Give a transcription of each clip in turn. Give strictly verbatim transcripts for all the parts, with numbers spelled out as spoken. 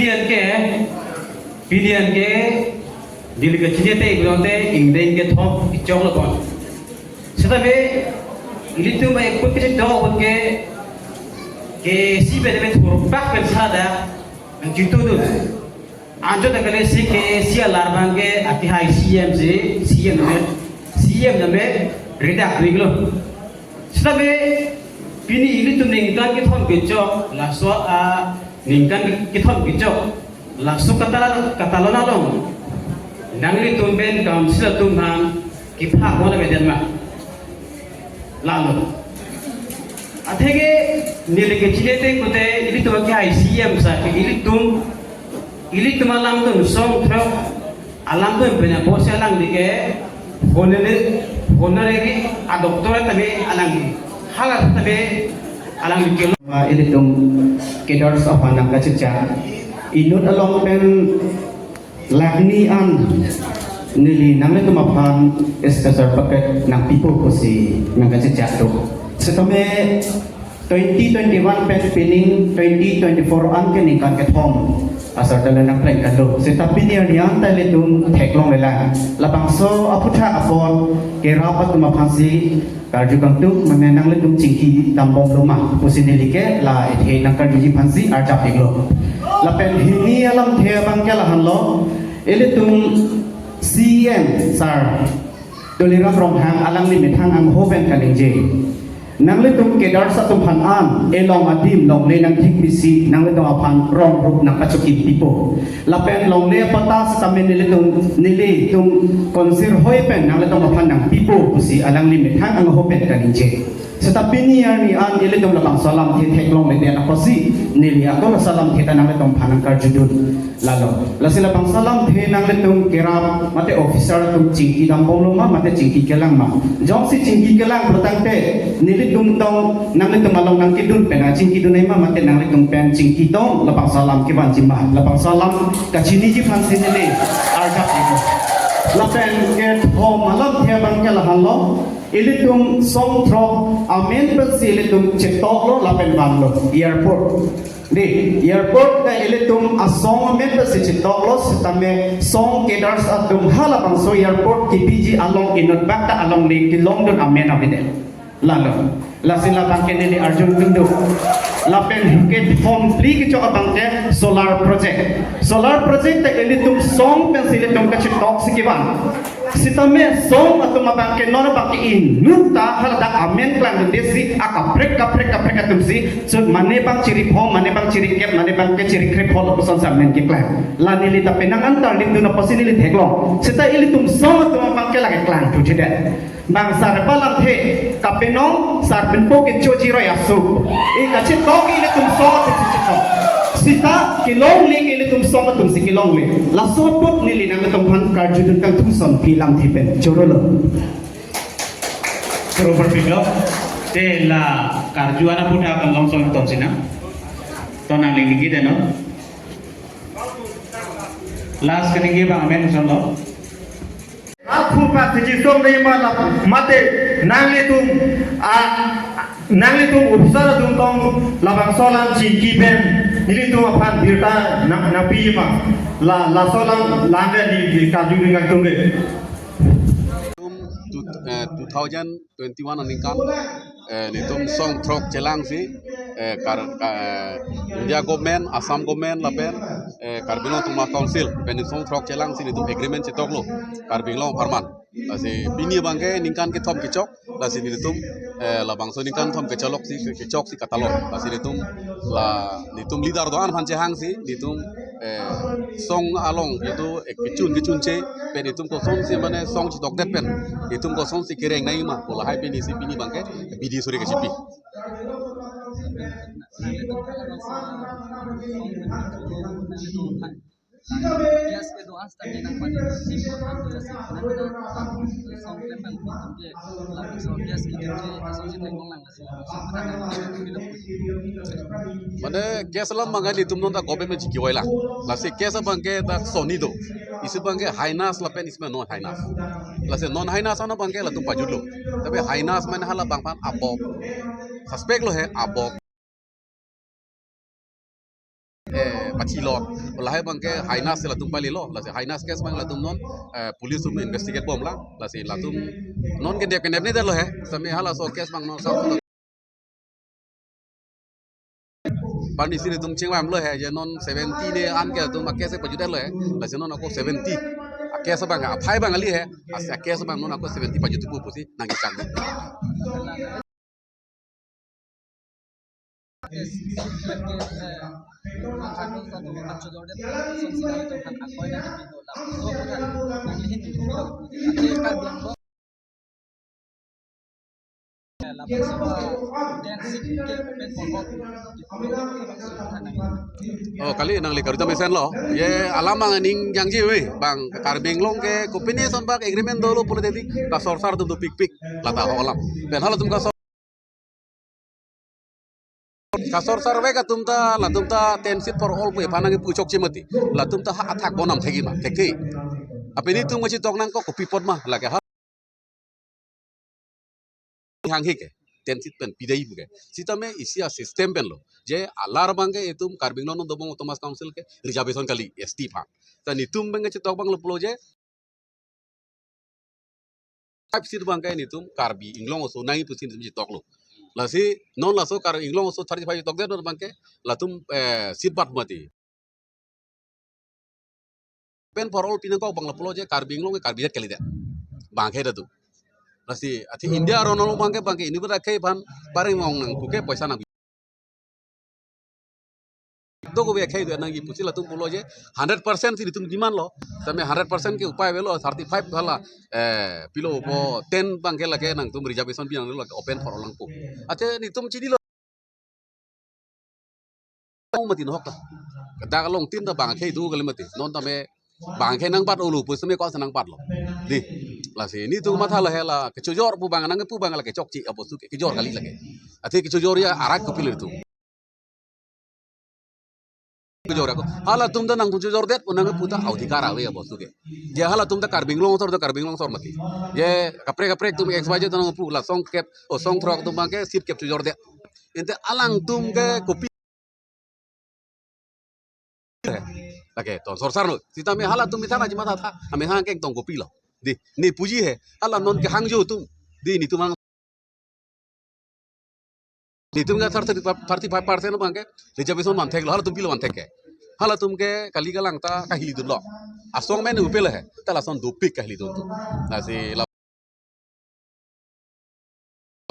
Ke, pini an ke, neli kachinine te pulote ingdeng kethom kechok lo pon. Seta be, ilitum ekut kechok pon ke, ke si be be thurpak pen sada, ang jitu tu. Anjo ta kali si ke si alar abang ke, akehai C M si, C M name, C M name, redak ring lo. Seta be pini ilitum ningkan kethom kechok, laso aningkan kethom kechok, laso kata, katalon along nanglitum pen council atum aphan kiphak wala beden ma? Lalo. Atheke neli kachinine te pulote ilitum akehai C M sa ke ilitum, ilitum alam atum song throk alam atum pen apotsi alangli ke honorary, honorary a doctor tame alangli, hala tame alangli ke. Ma ilitum cadres aphan nangkachechak, inut along pen lakh ni an neli nanglitum aphan special package nangpipo pusi nangkachechak do. Setame twenty twenty-one pen pining twenty twenty-four an ke ningkan kethom asar ta le nangpleng kado. Seta pini arni an ta ilitum theklonglelang. Labangso aphuthak apot kerap atum aphansi karju kangtung, mane nanglitum chingki dambom lo ma pusi neli ke la ethe nangkarjuji aphansi arjap iklo. Lapen hini alamthe abang ke lahenlo, ilitum C M sir Tuliram Ronghang alangli methang angho pen kaningje, nanglitum cadres atum aphan an elong adim longle nangthik pisi nanglitum aphan rong rup nangpachokit pipo. Lapen longle patta setame nelitum, nelitum konsir hoi pen nanglitum aphan nangpipo pusi alangli methang angho pen kaningje. Seta pini arni an ilitum labangso alamthe theklongle det apotsi neli ako laso alamthe ta nanglitum aphan nangkarjudun. Lalo, lasi labangso alamthe nanglitum kerap mate officer atum chingki dambom lo ma, mate chingki kelang ma? Jongsi chingki kelang pulotangte nelitum tong nanglitum along nangkedun pen, ah, chingkidun ai ma, mate nanglitum pen chingki tong labangso alam kevanji ma? Labangso alam kachiniji aphansi neli arjap iklo. Lapen kethom alamthe abang ke lahenlo, ilitum song throk amen pensi ilitum chetoklo lapen vanlo airport. Dei, airport ke ilitum asong amen pensi chetoklo, setame song cadres atum halabangso airport kipiji along inut bak ta alongle kelongdun amen avedet. Lalo, lasi labang ke neli arjudun do. Lapen kethom phli kechok abang ke solar project. Solar project ta ilitum song pensi ilitum kachetoksi kevan. Setame song atum abang ke non abang ke inut ta haladak amen klangdunde si akaprek kaprek kaprek atumsi, so mane abang chiri phongo, mane abang chiri kep, mane abang ke chiri krepho lapuson si amen keklang. La neli ta penang antar limdun apotsi neli theklong. Seta ilitum song atum abang ke lake klangthuthedet. Bang sar palamthe kapenong sar penpo kechoji roi aso. E kachetok ilitum song atumsi chetok. Seta kelongle ilitum song atumsi kelongle. Laso apot neli nanglitum aphan karjudun kangtung, son phi lamthe pen chorolo. Choro parpiklo. Te la karju ana puta kan long song ton sina. Ton nangli niki de no. Last kaningje abang amen sonlo. Aphu pa siji song dei ma la mate nanglitum, a, nanglitum officer atum tong labangso alam chingki pen nelitum aphan birta na, nangpi ma? La, laso alam lamle di, di karju ring kangtung ke. Tum tu, eh, two thousand twenty-one aningkan, eh, netum song throk chelangsi, eh, kar, ka, eh, India government, Assam government lapen, eh, Karbi Anglong Autonomous Council pen netum song throk chelangsi netum agreement chetoklo Karbi Anglong apharman. Lasi pini abang ke ningkan kethom kechok, lasi netum, eh, labangso ningkan thom kecholok si, kechoksi katalon. Lasi netum la netum leader do-an aphan chehangsi netum, eh, song along itu, eh, kechun kechunche pen netum kosonsi mane song chetokdet pen netum kosonsi kereng nangji ma pu lahai pini si pini abang ke bidi suri kachipi. Gas kedo-an seta nang padi si ko han do si nang song klepen ke laso gas kedo ke laso si tengkong lang. Mane case alam abang ke netum non ta government chingki wai lang. Lasi case abang ke ta sonni do. Isi abang ke heinous lapen isi abang non heinous. Lasi non heinous ano abang ke latum pajutlo. Tapi heinous mane halabang aphan abok. Suspect lo he abok. eh, pachilot. Lahai abangke heinous latum palilo. Lasi heinous case abang latum non, eh, police atum investigate bomlang. Lasi latum non kedep kedep ne detlo he. Sami halaso case abang non sa. Pani sini tum chingvamlo he, je non seventy ne an ke tum a case pajutlo he. Lasi non ako seventy. A case abang, aphai abang kali he. Asi a case abang non ako seventy pajutpo pusi nangkechak. Oh, kali nangli karju mesenlo. Ye alam abang ning jangji ave. Bang Karbi Anglong ke kopine ason bak agreement dolo pulo tadi. Kasorsar atum dopikpik. Lata ho alam. Pen halatum kasor Kasorsar vek atum ta, latum ta ten seat for all pu aphan nangkipu chokche mati. Latum ta ha athak bonam thekji ma, thekthe. Apini itum kachetok nangkok kopi apot ma, lake ha. Hanghe ke, ten seat pen pidai pu ke. Sitame isi a system pen lo. Je alar abangke itum Karbi Anglong non dobong Autonomous Council ke reservation kali, S T aphan. Ta netum abang kachetok abang lo pulo je, five seat abangke netum Karbi Anglong aso nangji pusi netum chetoklo. Lasi non laso Karbi Anglong aso thirty-five chetokdet abangke latum, eh, seat bat mati. Open for all pinangkok abang lo pulo je Karbi Anglong ke Karbi det kalidet. Bangke datu. Lasi athe India aron along abangke, abangke ini bera khei aphan pareng mong nang puke poisa nang. Doko be khei do nangji pusi latum pulo je hundred percent si itum demand lo. Same hundred percent ke upai avelo, thirty-five hala, eh, pilo po ten abangke lake nangtum reservation pi nanglo, lake open for all nangpo. Athe netum chinilo. Mati nohok ta. Dak along tin ta bang khei do kali mati. Non tame bang khei nangbat olo pusi me ko sa nangbatlo. Di. Lasi netum matha lo he la kechojor pu abang nangpu abang lake chokche abostu ke kejor kali lake. Athe kechojor ya arak kopilo itum. Kejor ako. Halatum ta nangpu chojordet, nangpu ta adhikar ave abostu ke. Je halatum ta Karbi Anglong asor ta Karbi Anglong asor mati. Je kaprek kaprek atum X Y Z ta nangpu la song kep, o song throk atum abangke seat kep chojordet. Ante alangtum ke kopi. Lake, ton sorsar lo. Sitame halatum methang aji matha tha. Amethang keng tong kopilo. Di, ne puji he. Hala non kehangjo atum. Di, netum hang Netum ke thirty, thirty-five percent abangke reservation vantheklo, halatum pilo vanthek ke. Halatum ke kali kalang ta kahilidunlo. Asong men upelo he, ta lason dopik kahilidun atum. Lasi la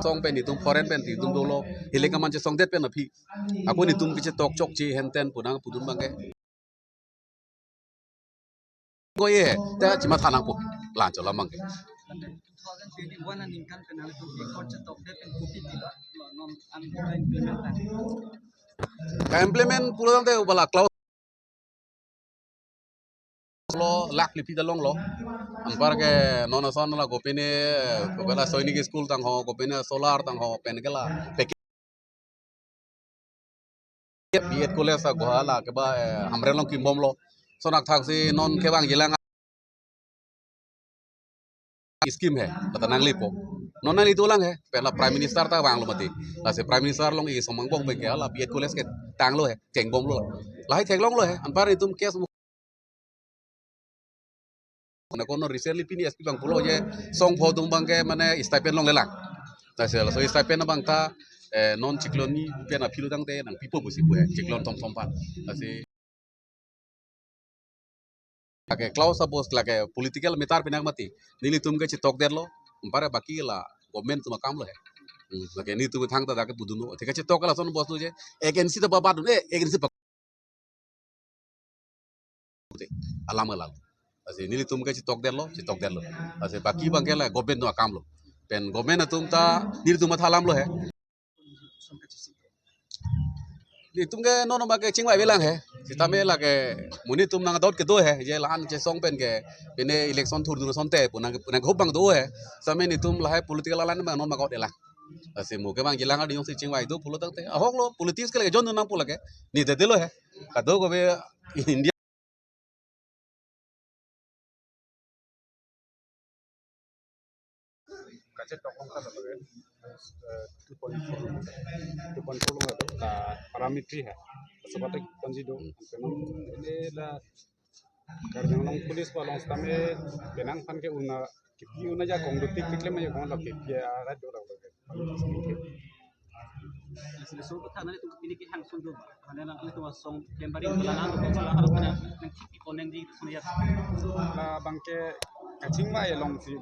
asong pen netum foreign pen netum dolo, hilek aman chesongdet pen aphi. Ako netum kechetok chokche henten pu nangpudun abangke. Ko ye, ta chimatha nangpo. Lan chola abangke. Two thousand twenty-one aningkan pen halatum accord chetokdet pen kopi tilo. Lo non an implement ta. Ka-implement pulo tangte ubala clause lo lak lipi ta longlo. Anparke non ason la kopine, kopine Sainik School tangho, kopine solar tangho, pen ke la package B Ed College aguha la keba, eh, Hamren along kimbomlo. Lason athak si non kevangjilang scheme he, lata nanglipo. Non nangli dolang he, pen la Prime Minister ta vanglo mati. Lasi Prime Minister along isi ason angbong pen ke la B Ed College ke tanglo he, chengbomlo. Lahai theklonglo he, anpar netum case Kono recently pini S P abang pulo je song pho atum abangke mane stipend longlelang. Lasi laso stipend abang ta, eh, non chiklo ni pen aphi lo tangte nangpipo pusi pu he, chiklo thomthom aphan. Lasi lake clause abos lake political matter pinak mati. Nelitum ke chetokdetlo, anpar baki la government atum akam lo he. Hmm, lake netum thangta dak pudunlo. Thik chetok lason bos lo je, agency ta babat, eh, agency alam alam. Lasi nelitum ke chetokdetlo, chetokdetlo. Lasi baki abangke la government atum akam lo. Pen government atum ta nelitum matha alam lo he. Nelitum ke non abangke chingvai avelang he. Sitame lake monit atum nang doubt kedo he. Je la-an chesong pen ke pine election thurdun asonte pu nang, pu nanghup abang do he. Sitame netum lahai political alliance abang non magot elang. Lasi mo kevangjilang adi jongsi chingvai do pulo tangte. Ahok lo politics ke lake join nangpo lake. Ne dede lo he. Kadokave India kachetok along ta lake, eh, two point four, two point four along ta parameter hai. Sobat ek panji do, penang ini la Karbi Anglong police pa along sitame penang aphan ke una kipi una ajakong dotik keklem ajakong lo kipi arat do lo. Sila so kata nanglitum pini ke hang sung do ba. Nanglitum asong klem bari lang ang ko sala harap na nang kipi koneng di sunya. La abang ke kachingvai alongsi